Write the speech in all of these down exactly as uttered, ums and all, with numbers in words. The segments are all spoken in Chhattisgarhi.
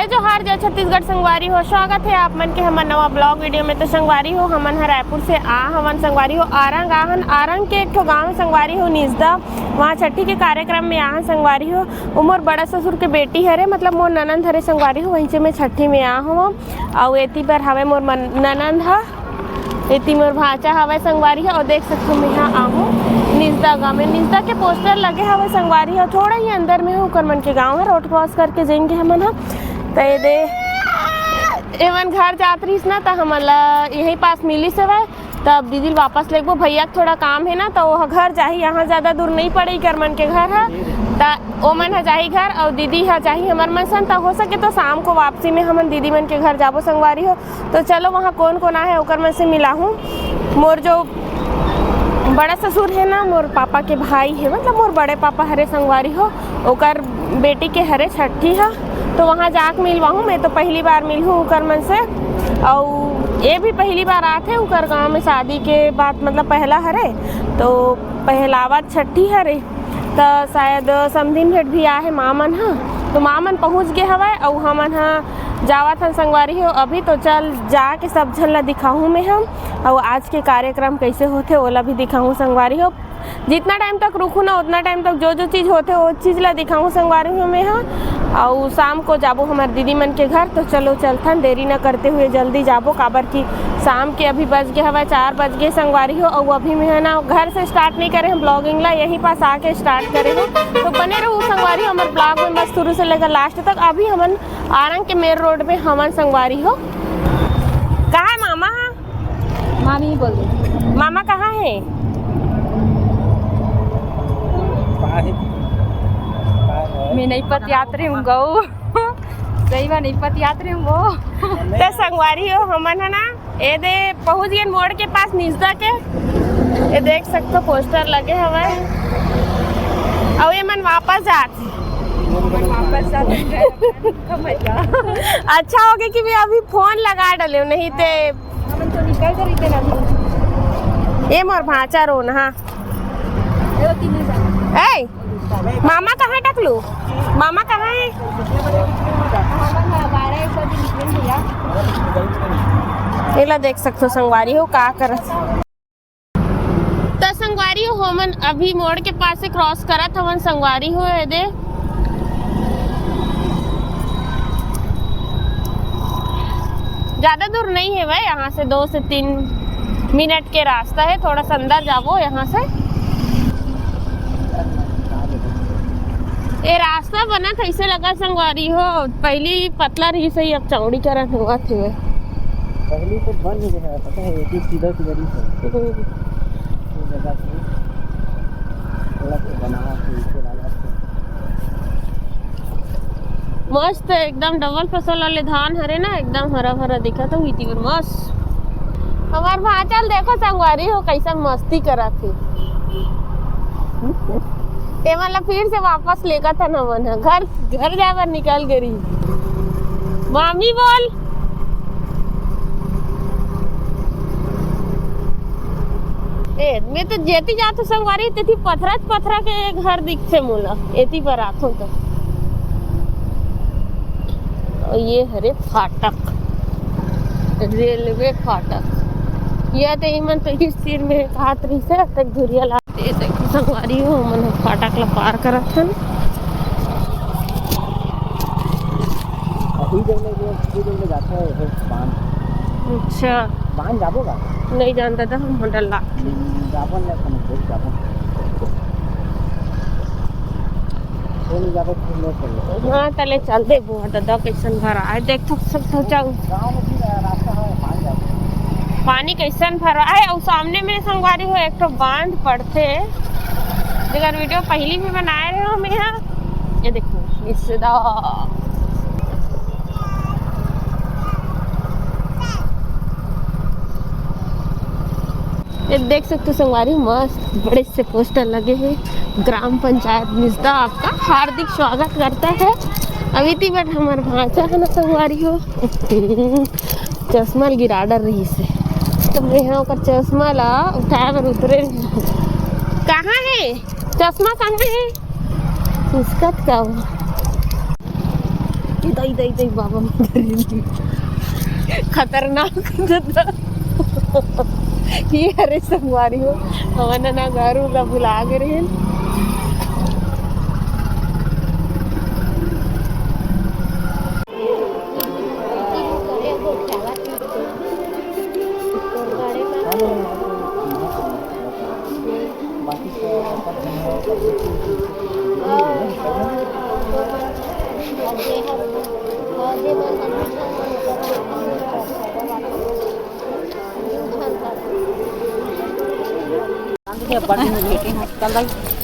जोहार, जय छत्तीसगढ़ संगवारी हो, स्वागत हे आप मन के हमर नवा blog video में। तो संगवारी हो, हमन ह रायपुर से आ हवन संगवारी हो, आरंग आहन। आरंग के एक ठो गांव हे संगवारी हो, निजदा, वहाँ छठी के कार्यक्रम में आहन संगवारी हो। वो मोर बड़ा ससुर के बेटी हरे, मतलब मोर ननंद हरे संगवारी हो, वहीं से मैं छठी में आ हवं। अउ एती बर हवे मोर मन, ननंद ह, एती मोर भांचा हवय संगवारी हो। अउ देख सकथो, मेहा आहूं निजदा गांव में। निजदा के poster लगे हवय संगवारी हो, थोड़ा ही अंदर में हे ओकर मन के गांव ह, road cross करके जाएंगे हमन ह। त ये दे, एमन घर जात रहिस ना, त हमन ला यही पास मिलिस हवय। त अब दीदी ल वापस लेगबो, भैया के थोड़ा काम हे ना, त वो घर जाही, यहाँ ज्यादा दूर नहीं पड़े एकर मन के घर ह। त ओमन ह जाही घर, अउ दीदी ह जाही हमर मन सन। त हो सके तो शाम को वापसी में हमन दीदी मन के घर जाबो संगवारी हो। तो चलो, वहाँ कोन कोन आहे, ओकर मन से मिलाहूँ। मोर जो बड़ा ससुर हे ना, मोर पापा के भाई हे, मतलब मोर बड़े पापा हरे संगवारी हो, ओकर बेटी के हरे छठी ह। तो वहाँ जाके मिलवाहूँ। मैं तो पहली बार मिलहूँ ओकर मन से, अउ ये भी पहली बार आथे ओकर गांव में, शादी के बाद, मतलब पहला हरे, तो पहलावत छठी हरे। त शायद समधिन भेंट भी आहे माँ मन ह, तो माँ मन पहुँच गे हवय, अउ हमन ह जावत हन संगवारी हो अभी। तो चल, जाके सब झन ला दिखाहूँ मैं हम, अउ आज के कार्यक्रम कैसे होथे ओला भी दिखाहूँ संगवारी हो। जितना टाइम तक रुकहूँ ना, उतना टाइम तक जो जो चीज होथे, वो चीज ला दिखाहूँ संगवारी हो मैं ह। अउ शाम को जाबो हमर दीदी मन के घर। तो चलो चलथन, देरी न करते हुए जल्दी जाबो, काबर कि शाम के अभी बज गे हवय, चार बज गे संगवारी हो। अउ अभी मैं ह ना घर से start नहीं करे हम blogging ला, यहीं पास आके start करे हूँ। तो बने रहू संगवारी हो हमर blog में, बस शुरू से लेकर last तक। अभी हमन आरंग के main road में हमन संगवारी हो। कहाँ हे मामा? मामी बोल दे। मामा कहाँ हे? मैं नहीं पतियात रही हूँ गऊ। सही में नहीं पतियात रही हूँ वो। त संगवारी हो, हमन ह ना, ए दे पहुँच गेन मोड़ के पास निजदा के। ये देख सकथो, poster लगे हवय। अउ ये मन वापस जात हे। वापस जात हे। अच्छा हो गया कि मैं अभी phone लगा डाले हूँ, नहीं ते हमन तो निकल के रहिते ना अभी। ए मोर भांचा रोन, हाँ। ए, मामा कहाँ टकलू? मामा कहाँ हे? एला देख सकथो संगवारी हो, का करत। त संगवारी हो, हमन अभी मोड़ के पास से cross करत हवन संगवारी हो। ए दे, ज्यादा दूर नहीं हे भाई, यहाँ से दो से तीन मिनट के रास्ता हे, थोड़ा सा अंदर जाबो यहाँ से। ये रास्ता बनत हे, ऐसे लगा संगवारी हो, पहली पतला रहिस हे, अब चौड़ी करत होवत हे। पहली तो बन ही रहा, पता है, एक ही सीधा सीधा रहिस हे। हम्म। ये जगह से थोड़ा सा बना के इसे लगा के। मस्त, एकदम double फसल वाले धान हरे ना, एकदम हरा भरा दिखत हे, इति बर मस्त। हमार भांचा ल देखो संगवारी हो, कैसन मस्ती करत हे। ये वाला फिर से वापस लेगत हन हमन ह, घर, घर जाए बर निकल गे रही। मामी बोल। ए, मैं तो जेती जात हूँ संगवारी, तेती पथरा पथरा के घर दिखथे मोला, एती बर आथों तो। अउ ये हरे फाटक, रेलवे फाटक। ये तो इमन तो इस तीर में हाथ रही से, तक धुरिया ला। ये देखो संगवारी हो, हमन ह फाटक ला पार करत हन। अभी जब ले, अभी जब ले जाता है, वो बांध। अच्छा। बांध जाबो का? नहीं जानता था हम, होटल ला। हम्म, जाबो ना, हम खुद जाबो। वो नहीं जाबो, फिर मैं कर लो। हाँ, तले चल दे, बुआ दादा, कैसन भरा है, देख तो सकथो, चल। गाँव में भी रास्ता है, बांध जाबो। पानी कैसन भरा है, अउ सामने में संगवारी हो, एक ठो बांध पड़थे। जेकर video पहली भी बनाए रहे हो मैं यहाँ। ये देखो, निजदा। ये देख सकते हो संगवारी, मस्त बड़े से poster लगे हे, ग्राम पंचायत निजदा आपका हार्दिक स्वागत करता है। अभी ती बट हमार भांचा है ना संगवारी हो, चश्मा ल गिरा डर रही से, तो मैं यहाँ ओकर चश्मा ला उठाए बर उतरे रही। कहाँ है चश्मा, कहाँ है? उसका का हुआ? दई, दई, दई, बाबा, मदर। खतरनाक। ये हरे संगवारी हो, हमन ना घर उर ला भुला गे रहेन।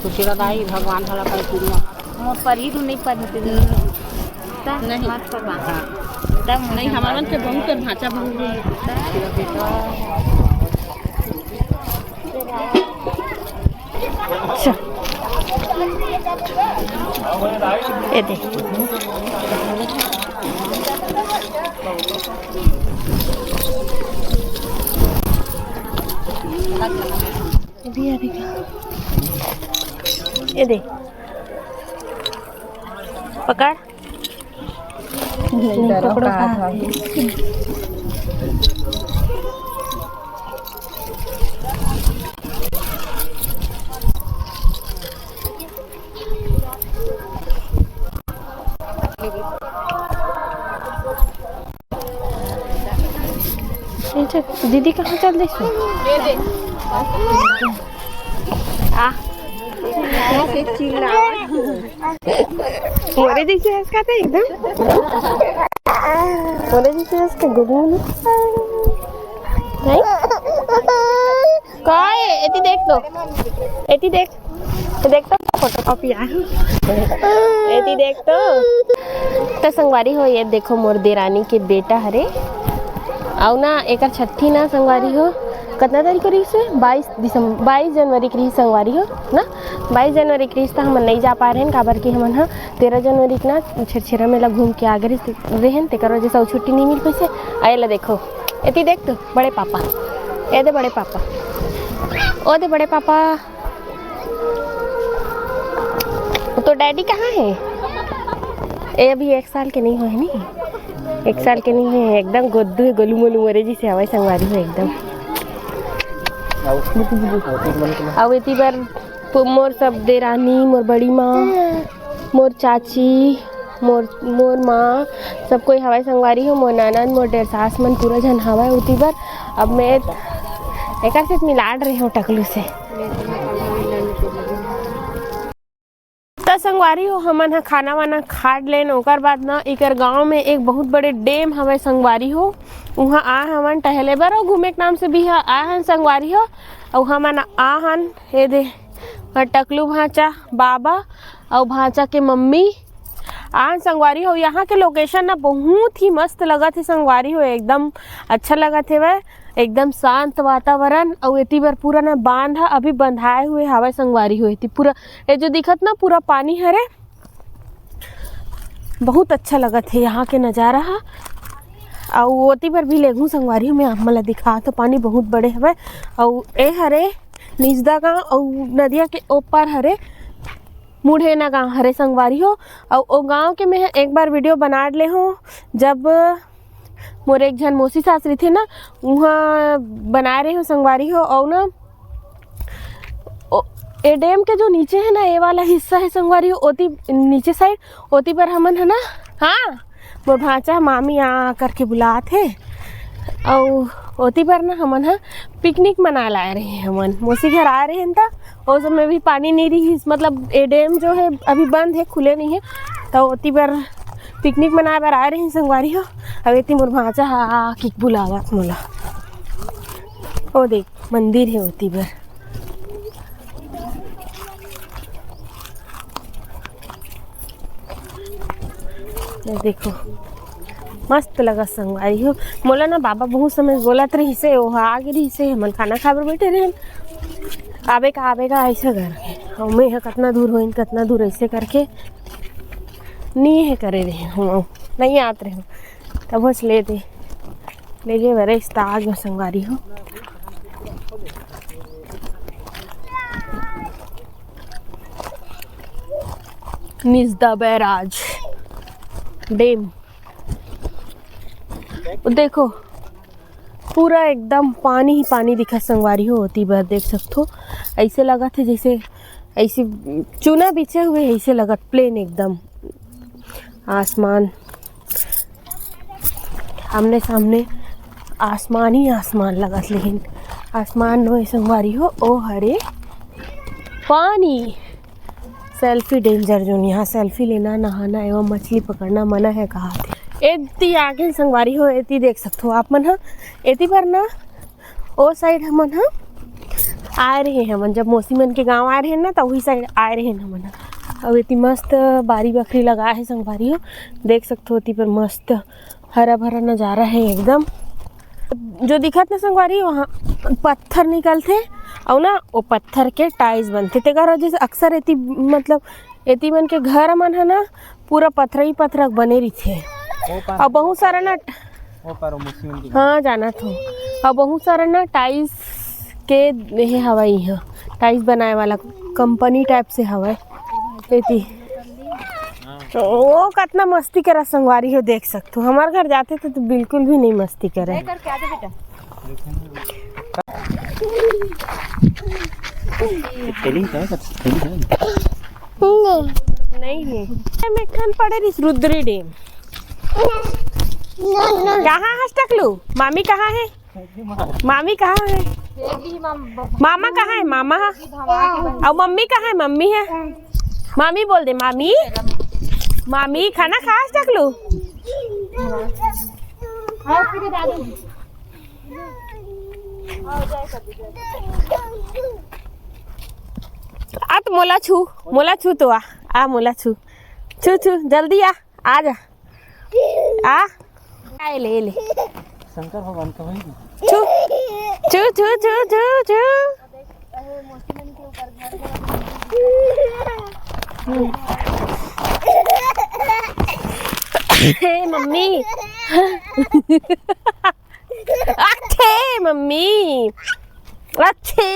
खुशी रहा भाई, भगवान भला करे पूरी। मोर पर ही तू नहीं पर नहीं। नहीं। मत पर। हाँ। तब नहीं, हमार मन के बहू के भांचा बहू भी। अच्छा। ये दे। अभी, अभी। ये दे। पकड़। पकड़ो, कहाँ है? अच्छा, दीदी कहाँ चल देसु? आ। मोरे जैसे हंस का था एकदम। मोरे जैसे हंस का गुगु। नहीं? काय? एती देख तो। एती देख। तो देख तो फोटो कॉपी आ। एती देख तो। तो संगवारी हो, ये देखो मोर देरानी के बेटा हरे। अउ ना एकर छट्ठी ना संगवारी हो। कतना तारीख को रहिस हे? बाईस दिसंबर, बाईस जनवरी के रहिस संगवारी हो ना। बाईस जनवरी के रहिस त हमन नहीं जा पाए रहेन, काबर कि हमन ह तेरह जनवरी के ना छेरछेरा मेला घूम के आ गे रहेन, तेकर वजह से अउ छुट्टी नहीं मिल पाइस हे। आ एला देखो, एती देख तो, बड़े पापा, ए दे बड़े पापा, ओ दे बड़े पापा। तो डैडी कहाँ है? ए अभी एक साल के नहीं होए नी, एक साल के नहीं है, एकदम गोद्दू है, गोलू मोलू मोरे जैसे हवाई संगवारी है एकदम। अउ एती बर पु-, मोर सब देरानी, मोर बड़ी माँ, मोर चाची, मोर, मोर माँ, सब कोई हवाई संगवारी हो, मोर ननद, मोर डेर सास मन पूरा झन हवाई उती बर। अब मैं एकर से मिलाड रहे हो टकलू से। त संगवारी हो, हमन ह खाना वाना खा लेन, ओकर बाद न इकर गांव में एक बहुत बड़े डैम हवय संगवारी हो, उहाँ आ हवन टहले बर अउ घूमे के नाम से भी ह-, आ हन संगवारी हो। अउ हमन आ हन, हे दे, टकलू भांचा, बाबा अउ भांचा के मम्मी आ हन संगवारी हो। यहाँ के लोकेशन ना बहुत ही मस्त लगत हे संगवारी हो, एकदम अच्छा लगत हेवय। एकदम शांत वातावरण, अउ एती बर पूरा ना बांध ह अभी बंधाए हुए हवय संगवारी हो। एती पूरा, ए जो दिखत ना पूरा पानी हरे, बहुत अच्छा लगत हे यहाँ के नजारा ह। अउ ओती बर भी लेगहूँ संगवारी हो, मैं आप मन ला दिखात हो, पानी बहुत बड़े हवय। अउ ए हरे निजदा गांव, अउ नदिया के ओपार हरे मुढ़ेना गांव हरे संगवारी हो। अउ ओ गांव के मैं एक बार वीडियो बना ले हूँ, जब मोर एक झन मौसी सास रहिथे ना, उहाँ बनाए रहे हो संगवारी हो। अउ ना, ओ, ए डैम के जो नीचे है ना, ये वाला हिस्सा है संगवारी हो, ओती नीचे साइड, ओती पर हमन है ना, हाँ, मोर भांचा मामी आ करके बुलात हे। अउ ओती पर ना हमन ह पिकनिक मनाए ला आए रहे हमन, मौसी घर आए रहे त ओ समय भी पानी नहीं रहिस, मतलब ए डैम जो है अभी बंद है, खुले नहीं है, तो ओती बर पिकनिक मनाए बर आए रही संगवारी हो। अब एती मोर भांचा हा किक बुलावत मोला, ओ देख मंदिर है ओती बर। ये देखो, मस्त लगा संगवारी हो। मोला ना बाबा बहुत समय बोलत रहिसे, ओहा आगे रहिसे, हमन खाना खाबर बैठे रहेन, आबे का, आबे का, ऐसे करके। अउ मैं ह कतना दूर होइन, कतना दूर, ऐसे करके नहीं है करे रहे हूँ, नहीं आत रहे हूँ, तब बस ले दे, ले गए बरे इस्ता आगे संगवारी हो। निजदा बैराज। डैम। देखो, पूरा एकदम पानी ही पानी दिखत संगवारी हो। ओती बर देख सकथो, ऐसे लगत हे जैसे, ऐसे चूना बिछे हुए, ऐसे लगत, प्लेन एकदम आसमान, आमने सामने आसमान ही आसमान लगत। लेकिन आसमान नोहे संगवारी हो, ओ हरे पानी। सेल्फी डेंजर जोन, यहाँ सेल्फी लेना, नहाना एवं मछली पकड़ना मना है कहा थे। एती आगे संगवारी हो, एती देख सकथो आप मन ह। एती बर ना, ओ साइड हमन ह आए रहे हमन, जब मौसी मन के गांव आए रहे ना, त वही साइड आए रहे हमन ह। अउ एती मस्त बारी बखरी लगा है संगवारी हो, देख सकथो। एती पर मस्त हरा भरा नजारा है एकदम। जो दिखत ना संगवारी, वहाँ पत्थर निकलथे, अउ ना वो पत्थर के टाइल्स बनथे। तेकर वजह से अक्सर एती, मतलब एती मन के घर मन ह ना पूरा पथरा ही पथरा बने रहिथे। वो पार, अउ बहुत सारा ना, वो पार वो मौसी मन के घर। हाँ, जानत हो। अउ बहुत सारा ना टाइल्स के हे हवय इहाँ, टाइल्स बनाए वाला कंपनी टाइप से हवय एती। तो वो कतना मस्ती करा संगवारी हो, देख सकथो। हमार घर जाथे त, त बिल्कुल भी नहीं मस्ती करे। स्पेलिंग का है? स्पेलिंग का है? नहीं है। मैं ठन पढ़े रहिस रुद्री डैम। कहाँ हस टकलू? मामी कहाँ है? मामी कहाँ है? मामा कहाँ है? मामा? अउ मम्मी कहाँ है? मम्मी है। मामी बोल दे, मामी। मामी, खाना खास टकलू? आ तो मोला छू, मोला छू तो आ, आ मोला छू, छू छू, जल्दी आ, आ जा। आ, आ ले, ले। शंकर भगवान का वही। छू, छू, छू, छू, छू, छू। हे मम्मी। अच्छे मम्मी, अच्छे।